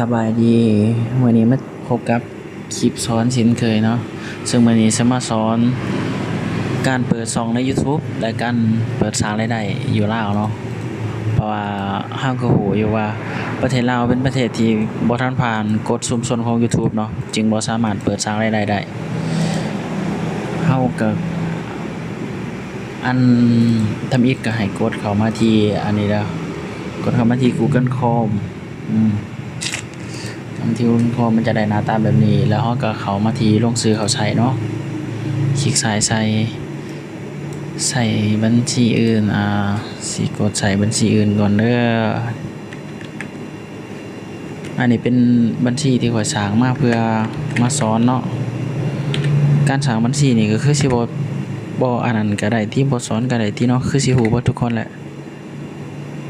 ສະບາຍດີ ມື້ນີ້ມາພົບກັບຄລິບສອນເຊັ່ນເຄີຍເນາະ, ເຊິ່ງມື້ນີ້ຈະມາສອນການເປີດຊ່ອງໃນ YouTube ແລະ ການເປີດສ້າງລາຍໄດ້ຢູ່ລາວເນາະ. ເພາະວ່າເຮົາກໍຮູ້ຢູ່ວ່າປະເທດລາວເປັນປະເທດທີ່ບໍ່ທັນຜ່ານກົດຊຸມຊົນຂອງ YouTube ເນາະ, ຈຶ່ງບໍ່ສາມາດເປີດສ້າງລາຍໄດ້ໄດ້. ເຮົາກໍ ອັນທຳອິດກໍໃຫ້ກົດເຂົ້າມາທີ່ອັນນີ້ເດີ, ກົດເຂົ້າມາທີ່ Google Chrome ອືມ ທຳທີ່ Google Chrome ມັນຈະໄດ້ໜ້າຕາແບບນີ້ ແລ້ວເຮົາກໍເຂົ້າມາທີ່ລົງຊື່ເຂົ້າໃຊ້ເນາະ, ຄລິກຊ້າຍໃສ່ ໃສ່ບັນຊີອື່ນ ອາ ຊິກົດໃສ່ບັນຊີອື່ນກ່ອນເດີ. ອັນນີ້ເປັນບັນຊີທີ່ຂ້ອຍສ້າງມາເພື່ອມາສອນເນາະ. ການສ້າງບັນຊີນີ້ກໍຄືຊິບໍ່ ບໍ່ອັນນັ້ນກໍໄດ້ຕິ ບໍ່ສອນກໍໄດ້ຕິເນາະ, ຄືຊິຮູ້ເບິດທຸກຄົນແຫຼະ.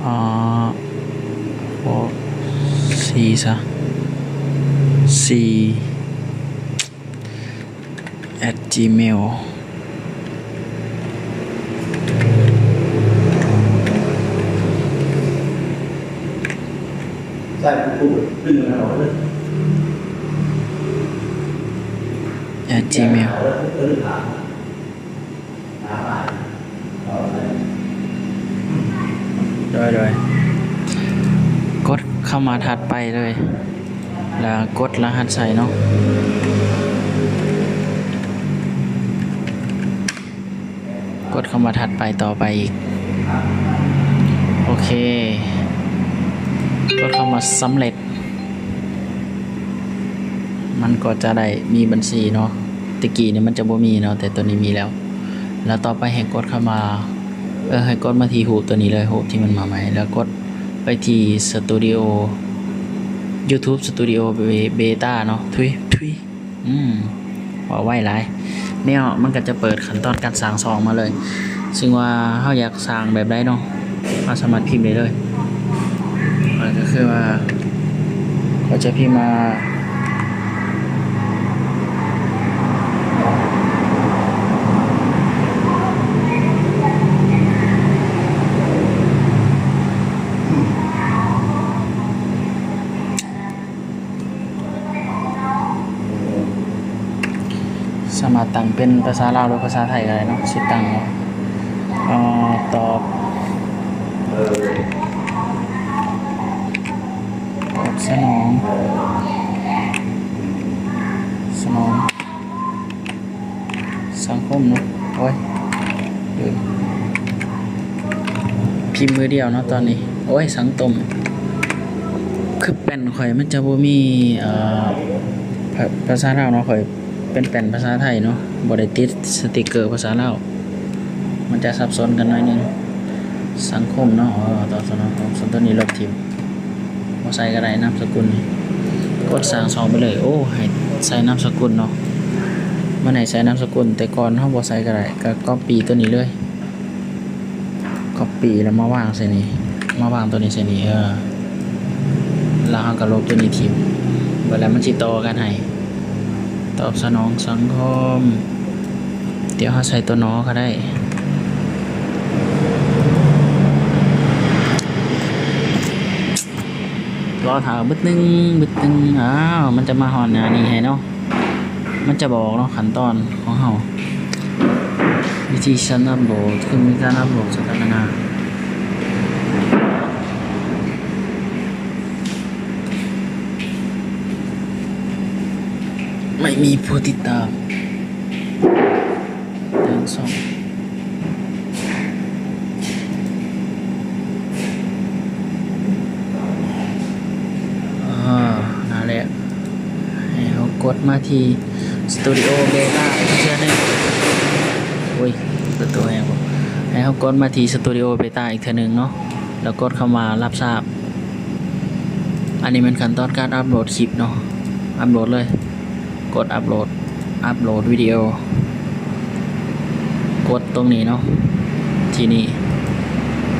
ເອີ C ຊະ C at gmail ໃສ່ at gmail ໂດຍ ໂດຍ ກົດຄຳວ່າຖັດໄປເລີຍ ແລ້ວກົດລະຫັດໃສ່ເນາະ, ກົດຄຳວ່າຖັດໄປຕໍ່ໄປອີກ. ໂອເຄ ກົດຄຳວ່າສຳເລັດ ມັນກໍຈະໄດ້ມີບັນຊີເນາະ. ແຕ່ກີ້ນີ້ມັນຈະບໍ່ມີເນາະ ແຕ່ໂຕນີ້ມີແລ້ວ. ແລ້ວຕໍ່ໄປໃຫ້ກົດຄຳວ່າ ເອີ ໃຫ້ກົດມາທີ່ຮູບໂຕນີ້ເລີຍ, ຮູບທີ່ມັນມາໃໝ່ ແລ້ວກົດໄປທີ່ສະຕູດິໂອ YouTube Studio Be- Beta ເນາະ. ທຸຍ ທຸຍ ອືມ ເວົ້າໄວຫຼາຍ. ແນວມັນກໍຈະເປີດຂັ້ນຕອນການສ້າງຊ່ອງມາເລີຍ ຊຶ່ງວ່າເຮົາຢາກສ້າງແບບໃດເນາະ ເຮົາສາມາດພິມໄດ້ເລີຍ. ມັນກໍຄືວ່າ ກໍຈະພິມວ່າ ສາມາດຕັ້ງເປັນພາສາລາວ ຫຼື ພາສາໄທກໍໄດ້ເນາະ. ຊິຕັ້ງ ເອີ ຕອບ ຕອບສະໜອງ ສະໜອງ ສັງຄົມເນາະ. ໂອ້ຍ ເອີ ພິມມືດຽວເນາະຕອນນີ້. ໂອ້ຍ ສັງຕົມ ຄືແປ້ນຂ້ອຍມັນຈະບໍ່ມີ ເອີ ພາ ພາສາລາວເນາະ, ຂ້ອຍເປັນແປ້ນພາສາໄທເນາະ, ບໍ່ໄດ້ຕິດສະຕິກເກີພາສາລາວ ມັນຈະສັບສົນກັນໜ້ອຍໜຶ່ງ. ສັງຄົມເນາະ ເອີ ຕອບສະໜອງ ຕົວນີ້ລົບຖິ້ມ. ບໍ່ໃສ່ກໍໄດ້ນາມສະກຸນນີ້ ກົດສ້າງຊ່ອງໄປເລີຍ. ໂອ້ ໃຫ້ໃສ່ນາມສະກຸນເນາະ, ມັນໃຫ້ໃສ່ນາມສະກຸນ ແຕ່ກ່ອນເຮົາບໍ່ໃສ່ກໍໄດ້. ກໍກັອບປີ້ຕົວນີ້ເລີຍ ກັອບປີ້ແລ້ວມາວາງໃສ່ນີ້ ມາວາງຕົວນີ້ໃສ່ນີ້ ເອີ ແລ້ວເຮົາກໍລົບຕົວນີ້ຖິ້ມ. ເບິ່ງແລ້ວມັນຊິຕໍ່ກັນໃຫ້ ຕອບສະໜອງສັງຄົມ. ດຽວເຮົາໃສ່ຕົວ ນ ກໍໄດ້. ລໍຖ້າບຶດໜຶ່ງ ບຶດໜຶ່ງ. ອ້າວ ມັນຈະມາຮອດໜ້ານີ້ໃຫ້ເນາະ, ມັນຈະບອກເນາະ ຂັ້ນຕອນຂອງເຮົາ. ວິທີການອັບໂຫຼດ ຄືມີການອັບໂຫຼດສະຖານະ ໄມ່ມີຜູ້ຕິດຕາມ ແຕ່ງຊ່ອງ ອາ ນັ້ນແຫຼະ. ໃຫ້ເຮົາກົດມາທີ່ສະຕູດິໂອເບຕາອີກເທື່ອໜຶ່ງ. ໂອ້ຍ ປະຕູແຮງບໍ່. ໃຫ້ເຮົາກົດມາທີ່ສະຕູດິໂອເບຕາອີກເທື່ອໜຶ່ງເນາະ, ແລ້ວກົດຄຳວ່າຮັບຊາບ. ອັນນີ້ແມ່ນຂັ້ນຕອນການອັບໂຫຼດຄລິບເນາະ, ອັບໂຫຼດເລີຍ. ກົດອັບໂຫຼດ ອັບໂຫຼດວິດີໂອ ກົດຕົງນີ້ເນາະ. ທີນີ້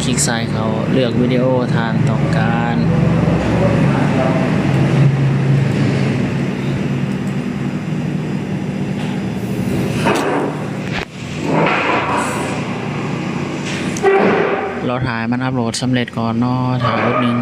ຄລິກຊ້າຍເຂົ້າ ເລືອກວິດີໂອທ່ານຕ້ອງການ. ລໍຖ້າໃຫ້ມັນອັບໂຫຼດສຳເລັດກ່ອນເນາະ, ຖ້າບຶດໜຶ່ງ.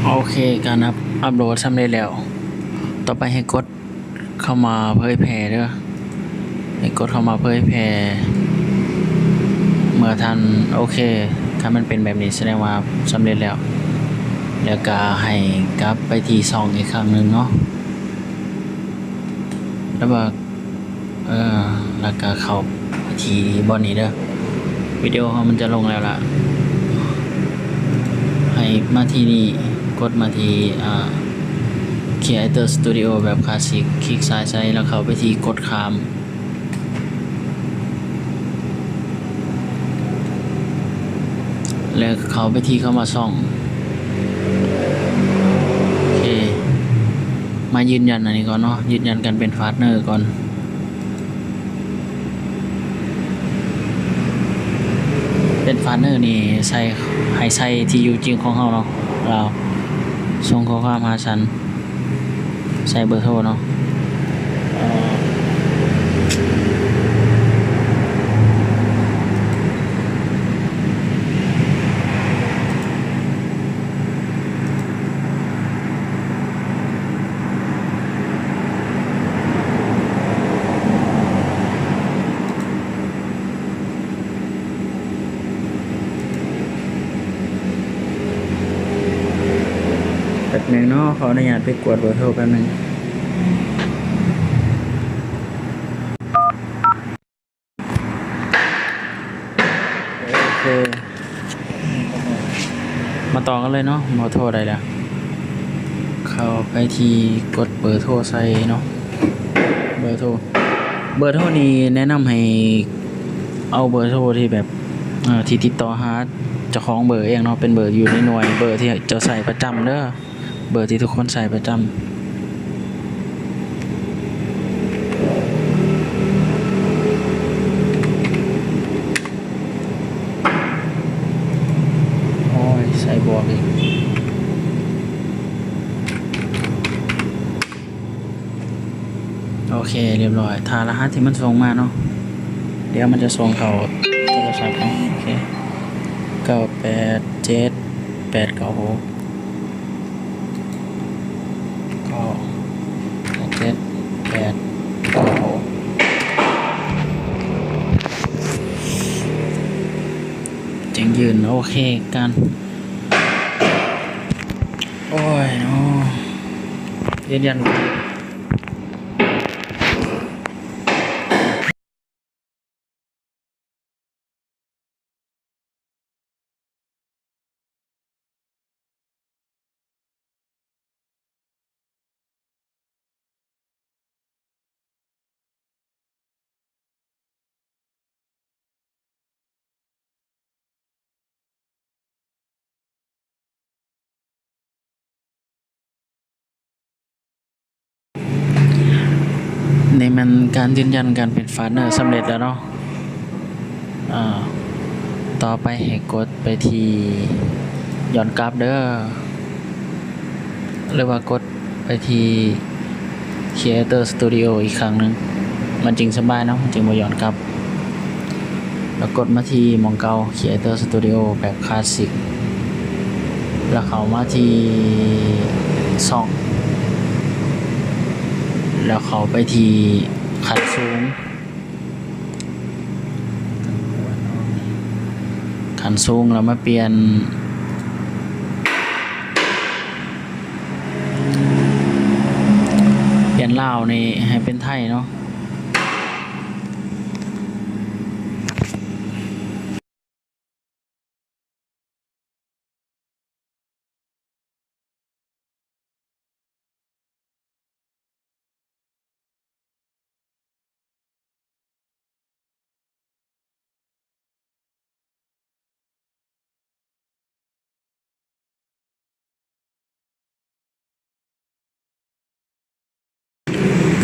ໂອເຄ ການອັບ ອັບໂຫຼດສຳເລັດແລ້ວ. ຕໍ່ໄປໃຫ້ກົດເຂົ້າມາເຜີຍແຜ່ເດີ້. ໃຫ້ກົດເຂົ້າມາເຜີຍແຜ່ເມື່ອທ່ານ ໂອເຄ. ຖ້າມັນເປັນແບບນີ້ ສະແດງວ່າສຳເລັດແລ້ວ. ແລ້ວກະໃຫ້ກັບໄປທີ່ຊ່ອງອີກຄັ້ງໜຶ່ງເນາະ. ແລ້ວວ່າ ເອີ ແລ້ວກະເຂົ້າທີ່ບ່ອນນີ້ເດີ້. ວິດີໂອເຮົາມັນຈະລົງແລ້ວລະ. ໃຫ້ມາທີ່ນີ້ ກົດມາທີ່ ອ່າ Creator Studio ແບບຄລາສສິກ, ຄລິກຊ້າຍໃສ່ ແລ້ວເຂົ້າໄປທີ່ກົດຂ້າມ. ແລ້ວເຂົ້າໄປທີ່ຄຳວ່າຊ່ອງ. ໂອເຄ ມາຢືນຢັນອັນນີ້ກ່ອນເນາະ, ຢືນຢັນການເປັນພາດເນີກ່ອນ. ເປັນພາດເນີນີ້ໃສ່ ໃຫ້ໃສ່ທີ່ຢູ່ຈິງຂອງເຮົາເນາະ, ລາວສົ່ງຂໍ້ຄວາມຫາສັນ. ໃສ່ເບີໂທເນາະ. ແປັບໜຶ່ງເນາະ, ຂໍອະນຸຍາດໄປກວດເບີໂທແປັບໜຶ່ງ. ໂອເຄ ມາຕໍ່ກັນເລີຍເນາະ, ເບີໂທໄດ້ແລ້ວ. ເຂົ້າໄປທີ່ ກົດເບີໂທໃສ່ເນາະ, ເບີໂທ. ເບີໂທນີ້ແນະນຳໃຫ້ເອົາເບີໂທທີ່ແບບ ເອີ ທີ່ຕິດຕໍ່ຫາເຈົ້າຂອງເບີເອງເນາະ, ເປັນເບີຢູ່ໃນໜ່ວຍເບີທີ່ເຈົ້າໃຊ້ປະຈຳເດີ້, ເບີທີ່ທຸກຄົນໃຊ້ປະຈຳ. ໂອ້ຍ ໃສ່ບວກອີກ. ໂອເຄ ລຽບຮ້ອຍ. ຖ້າລະຫັດທີ່ມັນສົ່ງມາເນາະ, ດຽວມັນຈະສົ່ງເຂົ້າໂທລະສັບເຮົາ. ໂອເຄ ເກົ້າແປດເຈັດແປດເກົ້າຫົກ ເກົ້າເຈັດແປດເກົ້າຫົກ ຈຶ່ງຍື່ນ. ໂອເຄ ການ ໂອ້ຍເນາະ ຢືນຢັນ. ນີ້ແມ່ນການຢືນຢັນການເປັນພາດເນີສຳເລັດແລ້ວເນາະ. ອາ ຕໍ່ໄປໃຫ້ກົດໄປທີ່ຍ້ອນກັບເດີ້ ຫຼືວ່າກົດໄປທີ່ Creator Studio ອີກຄັ້ງໜຶ່ງ, ມັນຈຶ່ງສະບາຍເນາະ, ມັນຈຶ່ງບໍ່ຍ້ອນກັບ. ແລ້ວກົດມາທີ່ໝ່ອງເກົ່າ Creator Studio ແບບຄລາສສິກ, ແລ້ວເຂົ້າມາທີ່ຊ່ອງ, ແລ້ວເຂົ້າໄປທີ່ຂັ້ນສູງ, ຂັ້ນສູງ ແລ້ວມາປ່ຽນ ປ່ຽນລາວນີ້ໃຫ້ເປັນໄທເນາະ.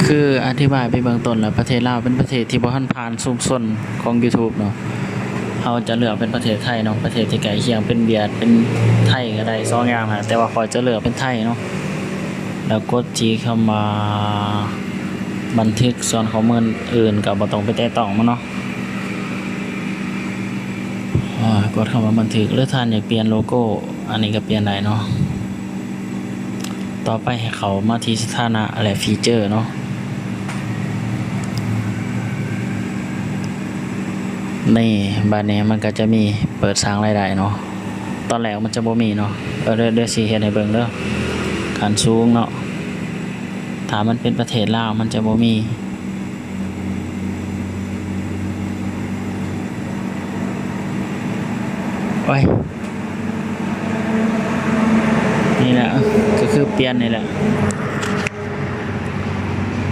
ຄືອະທິບາຍໄປເບື້ອງຕົ້ນແລ້ວ, ປະເທດລາວເປັນປະເທດທີ່ບໍ່ທັນຜ່ານຊຸມຊົນຂອງ YouTube ເນາະ. ເຮົາຈະເລືອກເປັນປະເທດໄທເນາະ, ປະເທດທີ່ໃກ້ຄຽງ ເປັນຫວຽດ ເປັນໄທກໍໄດ້ ສອງຢ່າງນະ, ແຕ່ວ່າຂ້ອຍຈະເລືອກເປັນໄທເນາະ. ແລ້ວກົດທີ່ຄຳວ່າບັນທຶກສ່ວນຂໍ້ມູນອື່ນ ກໍບໍ່ຕ້ອງໄປແຕະຕ້ອງມັນເນາະ. ອາ ກົດຄຳວ່າບັນທຶກ ຫຼືທ່ານຢາກປ່ຽນໂລໂກ້ ອັນນີ້ກໍປ່ຽນໄດ້ເນາະ. ຕໍ່ໄປໃຫ້ເຂົ້າມາທີ່ສະຖານະ ແລະ ຟີເຈີເນາະ. ນີ້ ບາດນີ້ມັນກໍຈະມີເປີດສ້າງລາຍໄດ້ເນາະ. ຕອນແລກມັນຈະບໍ່ມີເນາະ. ເອີ ດຽວ ດຽວຊິເຮັດໃຫ້ເບິ່ງເດີ. ຂັ້ນສູງເນາະ. ຖ້າມັນເປັນປະເທດລາວມັນຈະບໍ່ມີ. ໂອ້ຍ ນີ້ແຫຼະ ກໍຄືປ່ຽນນີ້ແຫຼະ.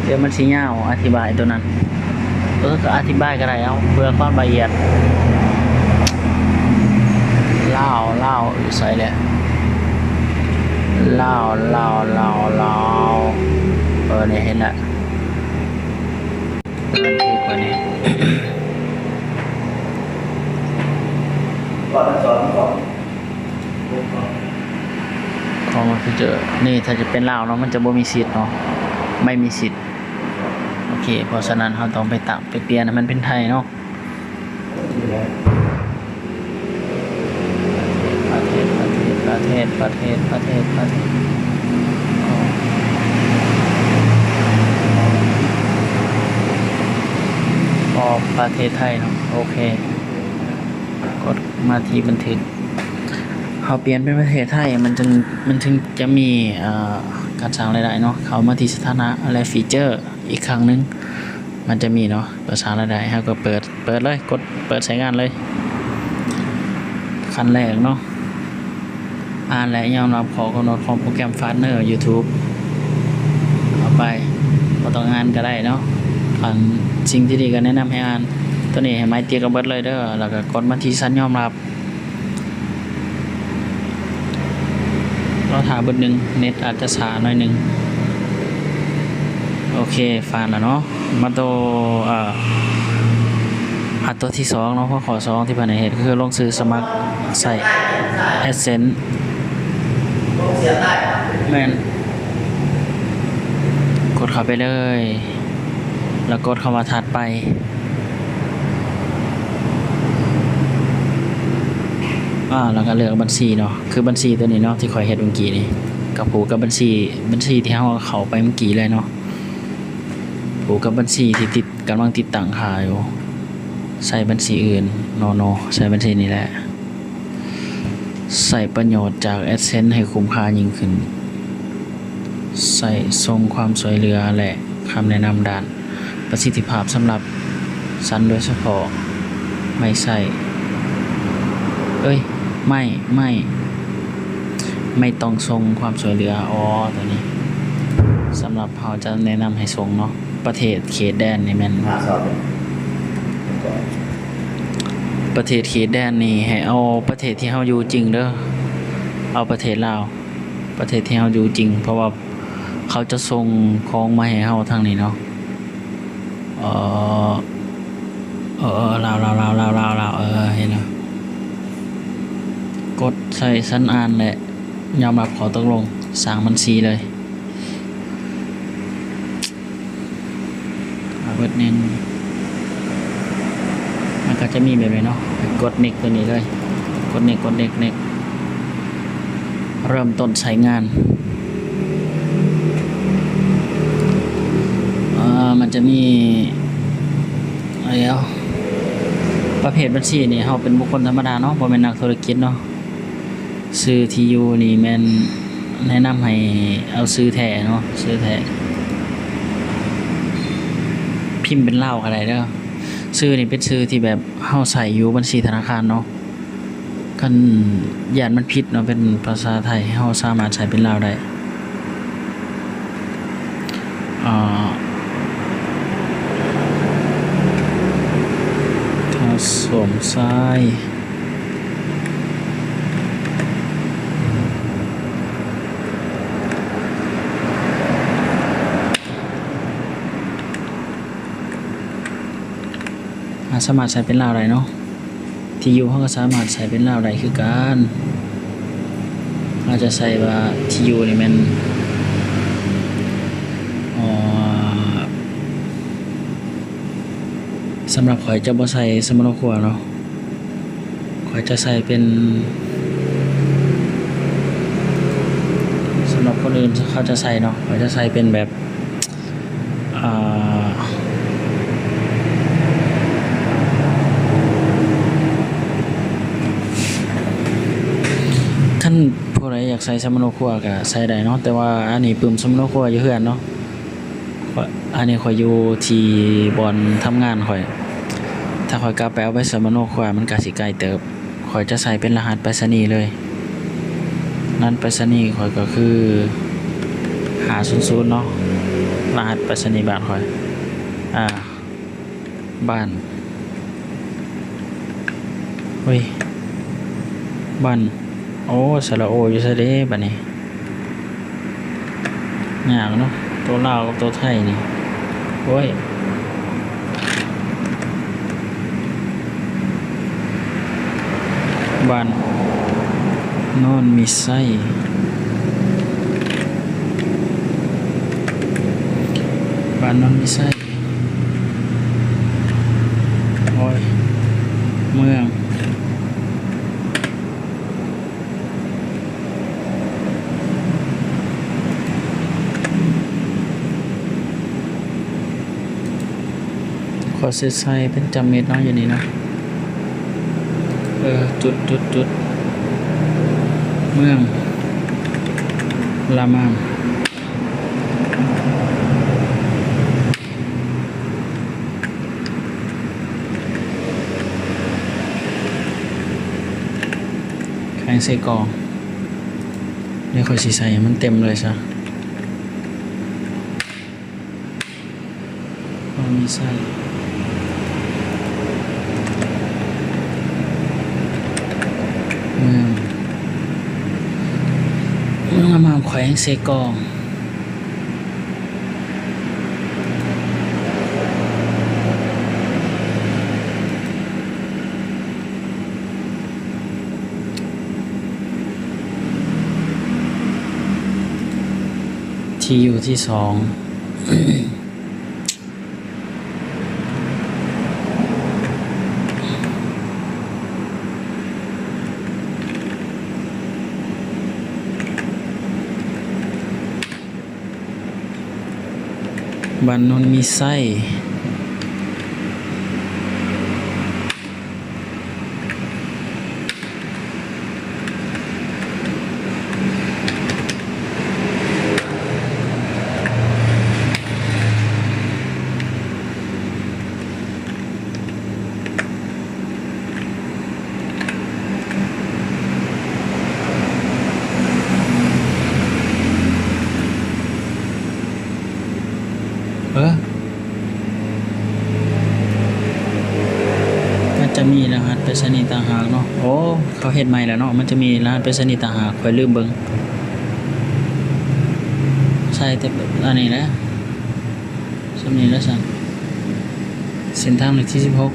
ດຽວມັນຊິຍາວອະທິບາຍໂຕນັ້ນ. ເອີ ກໍອະທິບາຍກໍໄດ້ ເອົາ ເພື່ອຄວາມລະອຽດ. ລາວ ລາວ ຢູ່ໃສແຫຼະ? ລາວ ລາວ ລາວ ລາວ. ເອີ ນີ້ເຫັນແລ້ວ. ບັນທຶກໄວ້ນີ້ ຂອງມັນຄືເຈີ ນີ້ ຖ້າຈະເປັນລາວເນາະ ມັນຈະບໍ່ມີສິດເນາະ ໄມ່ມີສິດ. ໂອເຄ ເພາະສະນັ້ນເຮົາຕ້ອງໄປຕັ້ງ ໄປປ່ຽນໃຫ້ມັນເປັນໄທເນາະ. ປະເທດ ປະເທດ ປະເທດ ປະເທດ ປະເທດ ປະເທດ ອອກປະເທດໄທເນາະ. ໂອເຄ ກົດມາທີ່ບັນທຶກ. ເຮົາປ່ຽນເປັນປະເທດໄທ ມັນຈຶ່ງ ມັນຈຶ່ງຈະມີ ເອ່ອ ການສ້າງລາຍໄດ້ເນາະ. ເຂົ້າມາທີ່ສະຖານະ ແລະ ຟີເຈີອີກຄັ້ງໜຶ່ງ ມັນຈະມີເນາະ ເປີດສ້າງລາຍໄດ້. ເຮົາກໍເປີດ ເປີດເລີຍ ກົດເປີດໃຊ້ງານເລີຍ. ຂັ້ນແລກເນາະ ອ່ານ ແລະ ຍອມຮັບຂໍ້ກຳນົດຂອງໂປຣແກຣມພາດເນີຢູທູບ. ເອົາໄປ ບໍ່ຕ້ອງອ່ານກໍໄດ້ເນາະ. ອັນ ສິ່ງທີ່ດີກໍແນະນຳໃຫ້ອ່ານ ໂຕນີ້ໃຫ້ໄມ້ຕິກເອົາເບິດເລີຍເດີ ແລ້ວກໍກົດມາທີ່ສັນຍອມຮັບ. ລໍຖ້າບຶດໜຶ່ງ ເນັດອາດຈະຊ້າໜ້ອຍໜຶ່ງ. ໂອເຄ ຜ່ານແລ້ວເນາະ. ມາໂຕ ເອີ ຫາໂຕທີສອງເນາະ. ຫົວຂໍ້ສອງທີ່ເພິ່ນໃຫ້ເຮັດ ກໍຄືລົງຊື່ສະໝັກໃຊ້ແອັດເຊັນ. ແມ່ນ ກົດເຂົ້າໄປເລີຍ ແລ້ວກົດຄຳວ່າຖັດໄປ. ອາ ແລ້ວກໍເລືອກບັນຊີເນາະ ຄືບັນຊີໂຕນີ້ເນາະ ທີ່ຂ້ອຍເຮັດເມື່ອກີ້ນີ້ ກໍຜູກກັບບັນຊີ ບັນຊີທີ່ເຮົາເຂົ້າໄປເມື່ອກີ້ເລີຍເນາະ ຜູກກັບບັນຊີທີ່ຕິດ ກຳລັງຕິດຕັ້ງຄ່າຢູ່. ໃຊ້ບັນຊີອື່ນ ໂນ ໂນ ໃຊ້ບັນຊີນີ້ແຫຼະ. ໃຊ້ປະໂຫຍດຈາກແອັດເຊັນໃຫ້ຄຸ້ມຄ່າຍິ່ງຂຶ້ນ. ໃຊ້ສົ່ງຄວາມຊ່ວຍເຫຼືອ ແລະ ຄຳແນະນຳດ້ານປະສິດທິພາບສຳລັບສັນໂດຍສະເພາະ. ໄມ່ໃຊ້ ເອີຍ ໄມ່ ໄມ່ ໄມ່ຕ້ອງສົ່ງຄວາມຊ່ວຍເຫຼືອ. ອໍ ໂຕນີ້ສຳລັບເຮົາຈະແນະນຳໃຫ້ສົ່ງເນາະ. ປະເທດເຂດແດນນີ້ແມ່ນ ປະເທດເຂດແດນນີ້ໃຫ້ເອົາປະເທດທີ່ເຮົາຢູ່ຈິງເດີ ເອົາປະເທດລາວ ປະເທດທີ່ເຮົາຢູ່ຈິງ ເພາະວ່າເຂົາຈະສົ່ງຂອງມາໃຫ້ເຮົາທາງນີ້ເນາະ. ເອີ ເອີ ເອີ ລາວ ລາວ ເອີ ເຫັນແລ້ວ. ກົດໃສ່ສັນອ່ານ ແລະ ຍອມຮັບຂໍ້ຕົກລົງ ສ້າງບັນຊີເລີຍ. ອາ ເບີດໜຶ່ງ ມັນກໍຈະມີແບບນີ້ເນາະ. ກົດເນັກໂຕນີ້ເລີຍ ກົດເນັກ ກົດເນັກ ເນັກ ເລີ່ມຕົ້ນໃຊ້ງານ. ເອີ ມັນຈະມີ ດຽວ ປະເພດບັນຊີນີ້ ເຮົາເປັນບຸກຄົນທຳມະດາເນາະ ບໍ່ແມ່ນນັກທຸລະກິດເນາະ. ຊື່ທີ່ຢູ່ນີ້ແມ່ນແນະນຳໃຫ້ເອົາຊື່ແທ້ເນາະ ຊື່ແທ້ ພິມເປັນລາວກໍໄດ້ເດີ. ຊື່ນີ້ເປັນຊື່ທີ່ແບບເຮົາໃຊ້ຢູ່ບັນຊີທະນາຄານເນາະ ຄັນຢ້ານມັນຜິດເນາະ ເປັນພາສາໄທ ເຮົາສາມາດໃຊ້ເປັນລາວໄດ້. ອາ ຖ້າສົມຊາຍ ອາ ສາມາດໃຊ້ເປັນລາວໄດ້ເນາະ. ທີ່ຢູ່ເຮົາກໍສາມາດໃຊ້ເປັນລາວໄດ້ຄືກັນ. ເຮົາຈະໃສ່ວ່າທີ່ຢູ່ນີ້ແມ່ນ ເອີ ສຳລັບຂ້ອຍຈະບໍ່ໃສ່ສະມະໂນຄົວເນາະ. ຂ້ອຍຈະໃສ່ເປັນສະ ສຳລັບຄົນອື່ນເຂົາຈະໃສ່ເນາະ ຂ້ອຍຈະໃສ່ເປັນແບບ ອ່າ ຄັນຜູ້ໃດຢາກໃສ່ສຳມະໂນຄົວກະໃສ່ໄດ້ເນາະ ແຕ່ວ່າອັນນີ້ປຶ້ມສຳມະໂນຄົວຢູ່ເຮືອນເນາະ. ອັນນີ້ຂ້ອຍຢູ່ທີ່ບ່ອນທຳງານຂ້ອຍ ຖ້າຂ້ອຍກັບໄປເອົາໃບສຳມະໂນຄົວມັນກະຊິໄກເຕີບ. ຂ້ອຍຈະໃສ່ເປັນລະຫັດໄປສະນີເລີຍ. ລະຫັດໄປສະນີຂ້ອຍກໍຄືຫ້າສູນສູນເນາະ ລະຫັດໄປສະນີບ້ານຂ້ອຍ. ອ່າ ບ້ານ ເຮີ້ຍ ບ້ານ ໂອ້ ສະຫຼະໂອຢູ່ໃສເດບາດນີ້? ຍາກເນາະ ໂຕລາວກັບໂຕໄທນີ້. ໂອ້ຍ ບ້ານໂນນມີໄຊ ບ້ານໂນນມີໄຊ. ໂອ້ຍ ເມືອງ ຂໍເສດໃສ່ເປັນຈຳເມັດເນາະ ຢູ່ນີ້ເນາະ. ເອີ ຈຸດ ຈຸດ ຈຸດ ເມືອງລະມາມ. ແຂວງເຊກອງ. ດຽວຂ້ອຍຊິໃສ່ໃຫ້ມັນເຕັມເລີຍຊະ. ເມືອງ ເມືອງລະມາມ ແຂວງເຊກອງ. ທີ່ຢູ່ທີ່ສອງ. ບ້ານໂນນມີໄຊ. ເອີ ອາດຈະມີລະຫັດໄປສະນີຕ່າງຫາກເນາະ. ໂອ້ ເຂົາເຮັດໃໝ່ແລ້ວເນາະ ມັນຈະມີລະຫັດໄປສະນີຕ່າງຫາກ ຂ້ອຍລືມເບິ່ງ. ໃສ່ແຕ່ອັນນີ້ແຫຼະ ສ່ຳນີ້ແຫຼະຊັ້ນ. ເສັ້ນທາງເລກທີສິບຫົກ.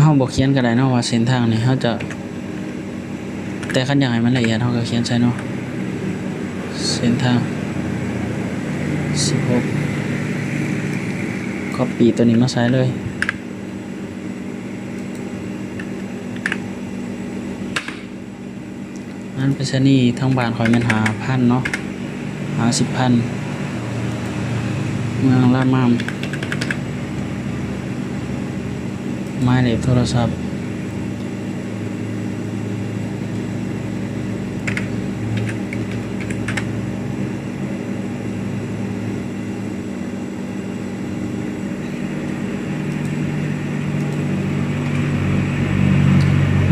ເຮົາບໍ່ຂຽນກໍໄດ້ເນາະ ວ່າເສັ້ນທາງນີ້ເຮົາຈະ ແຕ່ຄັນຢາກໃຫ້ມັນລະອຽດ ເຮົາກໍຂຽນໃສ່ເນາະ ເສັ້ນທາງສິບຫົກ. ກັອບປີ້ຕົວນີ້ມາໃສ່ເລີຍ. ງານໄປສະນີທາງບ້ານຂ້ອຍແມ່ນຫ້າພັນເນາະ ຫ້າສິບພັນ. ເມືອງລະມາມ ໝາຍເລກໂທລະສັບ.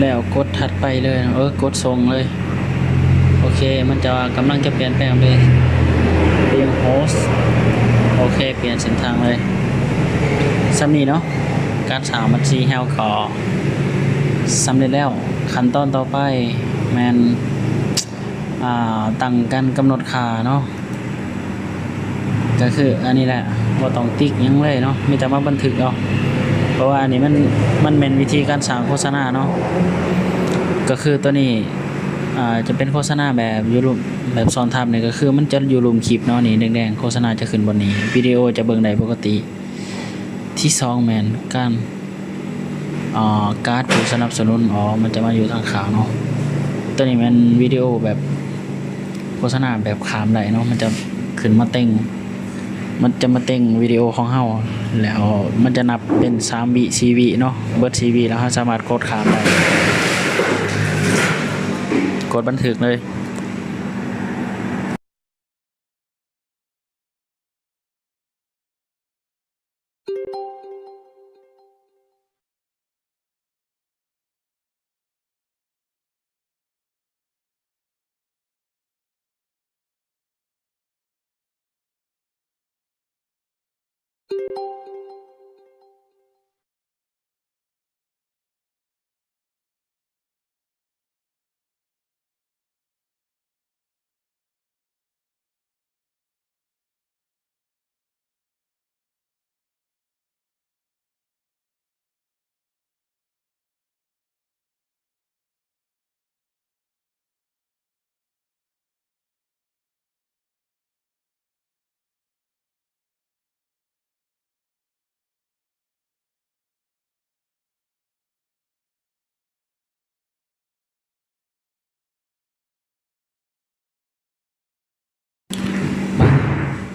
ແລ້ວກົດຖັດໄປເລີຍ ເອີ ກົດສົ່ງເລີຍ. ໂອເຄ ມັນຈະວ່າກຳລັງຈະປ່ຽນແປງເປັນ Being Host. ໂອເຄ ປ່ຽນເສັ້ນທາງເລີຍ. ສ່ຳນີ້ເນາະ ການສ້າງບັນຊີເຮົາກໍສຳເລັດແລ້ວ. ຂັ້ນຕອນຕໍ່ໄປແມ່ນ ອ່າ ຕັ້ງການກຳນົດຄ່າເນາະ. ກໍຄືອັນນີ້ແຫຼະ ບໍ່ຕ້ອງຕິກຫຍັງເລີຍເນາະ ມີແຕ່ມາບັນທຶກເອົາ ເພາະວ່າອັນນີ້ມັນ ມັນແມ່ນວິທີການສ້າງໂຄສະນາເນາະ. ກໍຄືຕົວນີ້ ອ່າ ຈະເປັນໂຄສະນາແບບຢູ່ລຸ່ມ ແບບຊ້ອນທັບນີ້ ກໍຄືມັນຈະຢູ່ລຸ່ມຄລິບເນາະ ນີ້ແດງໆ ໂຄສະນາຈະຂຶ້ນບ່ອນນີ້ ວິດີໂອຈະເບິ່ງໄດ້ປົກກະຕິ. ທີສອງແມ່ນການ ອ່າ ກາດຜູ້ສະໜັບສະໜູນ ອໍ ມັນຈະມາຢູ່ທາງຂ້າງເນາະ. ຕົວນີ້ແມ່ນວິດີໂອແບບໂຄສະນາແບບຂ້າມໄດ້ເນາະ ມັນຈະຂຶ້ນມາເຕັງ ມັນຈະມາເຕັງວິດີໂອຂອງເຮົາ ແລ້ວມັນຈະນັບເປັນສາມວິ ສີ່ວິເນາະ ເບິດສີ່ວິ ແລ້ວເຮົາສາມາດກົດຂ້າມໄດ້ ກົດບັນທຶກເລີຍ.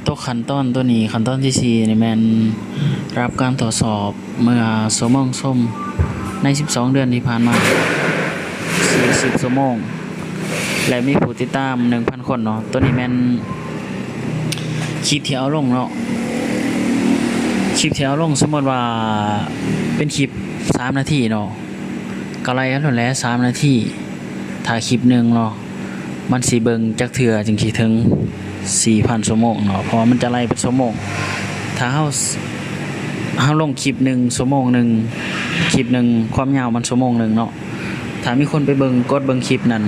ຕົກຂັ້ນຕອນຕົວນີ້ ຂັ້ນຕອນທີສີ່ນີ້ແມ່ນຮັບການທົດສອບເມື່ອຊົ່ວໂມງຊົມໃນສິບສອງເດືອນທີ່ຜ່ານມາ ສີ່ສິບຊົ່ວໂມງ ແລະ ມີຜູ້ຕິດຕາມໜຶ່ງພັນຄົນເນາະ. ຕົວນີ້ແມ່ນຄລິບທີ່ເອົາລົງເນາະ ຄລິບທີ່ເອົາລົງ ສົມມຸດວ່າເປັນຄລິບສາມນາທີເນາະ ກໍໄລ່ເອົາໂລດແຫຼະ ສາມນາທີ ຖ້າຄລິບໜຶ່ງເນາະ ມັນຊິເບິ່ງຈັກເທື່ອຈຶ່ງຊິເຖິງສີ່ພັນຊົ່ວໂມງເນາະ ເພາະວ່າມັນຈະໄລ່ເປັນຊົ່ວໂມງ. ຖ້າເຮົາ ເຮົາລົງຄລິບໜຶ່ງຊົ່ວໂມງໜຶ່ງ ຄລິບໜຶ່ງຄວາມຍາວມັນຊົ່ວໂມງໜຶ່ງເນາະ ຖ້າມີຄົນໄປເບິ່ງ ກົດເບິ່ງຄລິບນັ້ນ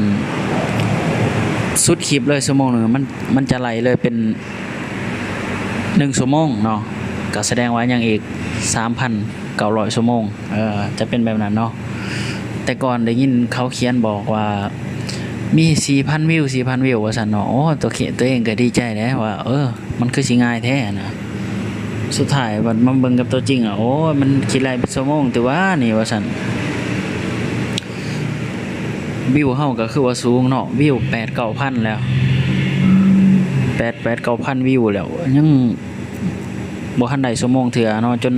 ສຸດຄລິບເລີຍຊົ່ວໂມງໜຶ່ງ ມັນ ມັນຈະໄລ່ເລີຍເປັນໜຶ່ງຊົ່ວໂມງເນາະ ກໍສະແດງວ່າຍັງອີກສາມພັນເກົ້າຮ້ອຍຊົ່ວໂມງ ເອີ ຈະເປັນແບບນັ້ນເນາະ. ແຕ່ກ່ອນໄດ້ຍິນເຂົາຂຽນບອກວ່າມີສີ່ພັນວິວ ສີ່ພັນວິວວ່າຊັ້ນເນາະ. ໂອ້ ຕົວເຄ- ຕົວເອງກໍດີໃຈແຫຼະວ່າ ເອີ ມັນຄືຊິງ່າຍແທ້ນະ. ສຸດທ້າຍບັດມາເບິ່ງກັບຕົວຈິງອະ ໂອ້ຍ ມັນຄິດໄລ່ເປັນຊົ່ວໂມງຕິວ່ານີ້ວ່າຊັ້ນ. ວິວເຮົາກໍຄືວ່າສູງເນາະ ວິວແປດເກົ້າພັນແລ້ວ ແປດ ແປດເກົ້າພັນວິວແລ້ວ ຍັງ ບໍ່ທັນໄດ້ຊົ່ວໂມງເທື່ອເນາະ ຈົນ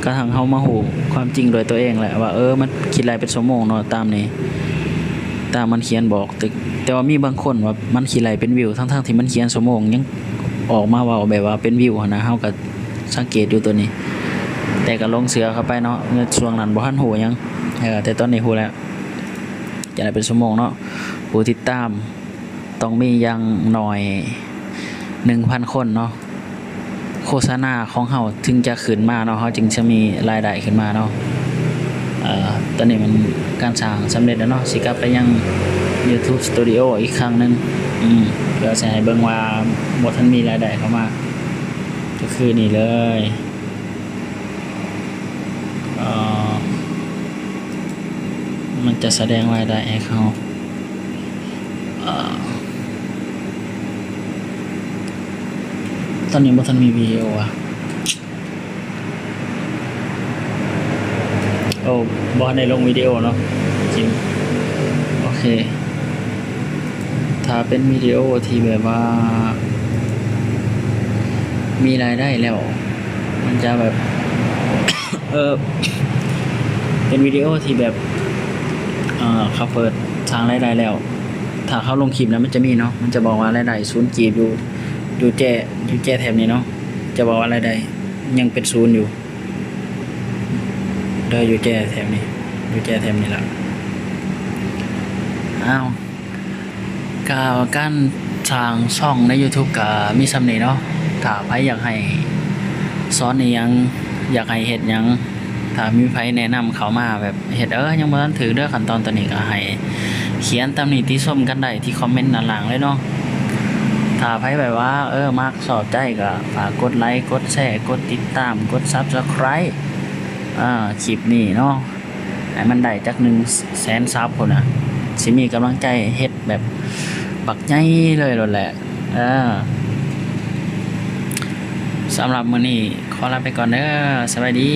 ກະທັ້ງເຮົາມາຮູ້ຄວາມຈິງດ້ວຍຕົວເອງແຫຼະວ່າ ເອີ ມັນຄິດໄລ່ເປັນຊົ່ວໂມງເນາະ ຕາມນີ້ ຕາມມັນຂຽນບອກ. ແຕ່ ແຕ່ວ່າມີບາງຄົນວ່າມັນຄິດໄລ່ເປັນວິວ ທັງໆທີ່ມັນຂຽນຊົ່ວໂມງ ຍັງອອກມາເວົ້າແບບວ່າເປັນວິວຫັ້ນນະ. ເຮົາກໍສັງເກດຢູ່ຕົວນີ້ ແຕ່ກໍຫຼົງເຊື່ອເຂົ້າໄປເນາະ ໃນຊ່ວງນັ້ນບໍ່ທັນຮູ້ຫຍັງ ເອີ ແຕ່ຕອນນີ້ຮູ້ແລ້ວ ຈະໄດ້ເປັນຊົ່ວໂມງເນາະ ຜູ້ຕິດຕາມ ຕ້ອງມີຢ່າງໜ້ອຍໜຶ່ງພັນຄົນເນາະ ໂຄສະນາຂອງເຮົາເຖິງຈະຂຶ້ນມາເນາະ ເຮົາຈຶ່ງຈະມີລາຍໄດ້ຂຶ້ນມາເນາະ. ເອີ ຕອນນີ້ມັນການສ້າງສຳເລັດແລ້ວເນາະ ຊິກັບໄປຍັງ YouTube Studio ອີກຄັ້ງໜຶ່ງ ອືມ ເພື່ອຊິໃຫ້ເບິ່ງວ່າບໍ່ທັນມີລາຍໄດ້ເຂົ້າມາ ກໍຄືນີ້ເລີຍ ເອີ ມັນຈະສະແດງລາຍໄດ້ໃຫ້ເຮົາ ເອີ ຕອນນີ້ບໍ່ທັນມີວິດີໂອຫວາ ໂອ້ ບໍ່ທັນໄດ້ລົງວິດີໂອເນາະ ຈິງ ໂອເຄ ຖ້າເປັນວິດີໂອທີ່ແບບວ່າມີລາຍໄດ້ແລ້ວ ມັນຈະແບບ ເອີ ເປັນວິດີໂອທີ່ແບບ ເອີ ເຂົາເປີດສ້າງລາຍໄດ້ແລ້ວ ຖ້າເຂົາລົງຄລິບນະ ມັນຈະມີເນາະ ມັນຈະບອກວ່າລາຍໄດ້ສູນກີບ ຢູ່ ຢູ່ແຈ ຢູ່ແຈແຖບນີ້ເນາະ ຈະບອກວ່າລາຍໄດ້ຍັງເປັນສູນຢູ່ ເດີ ຢູ່ແຈແຖບນີ້ ຢູ່ແຈແຖບນີ້ລະ ອ້າວ. ກະການສ້າງຊ່ອງໃນ YouTube ກະມີສ່ຳນີ້ເນາະ ຖ້າໃຜຢາກໃຫ້ສອນອີ່ຫຍັງ ຢາກໃຫ້ເຮັດຫຍັງ ຖ້າມີໃຜແນະນຳເຂົ້າມາແບບເຮັດ ເອີ ຍັງບໍ່ທັນຖືກເດີຂັ້ນຕອນຕົວນີ້ ກະໃຫ້ຂຽນຕຳໜິຕິຊົມກັນໄດ້ທີ່ຄອມເມັນດ້ານລ່າງເລີຍເນາະ. ຖ້າໃຜແບບວ່າ ເອີ ມັກຊອບໃຈ ກະຝາກກົດໄລ ກົດແຊ ກົດຕິດຕາມ ກົດ Subscribe ອາ ຄລິບນີ້ເນາະ ໃຫ້ມັນໄດ້ຈັກໜຶ່ງແສນຊັບພຸ້ນນະ ຊິມີກຳລັງໃຈເຮັດແບບບັກໃຫຍ່ເລີຍໂລດແຫຼະ. ເອີ ສຳລັບມື້ນີ້ຂໍລາໄປກ່ອນເດີ. ສະບາຍດີ.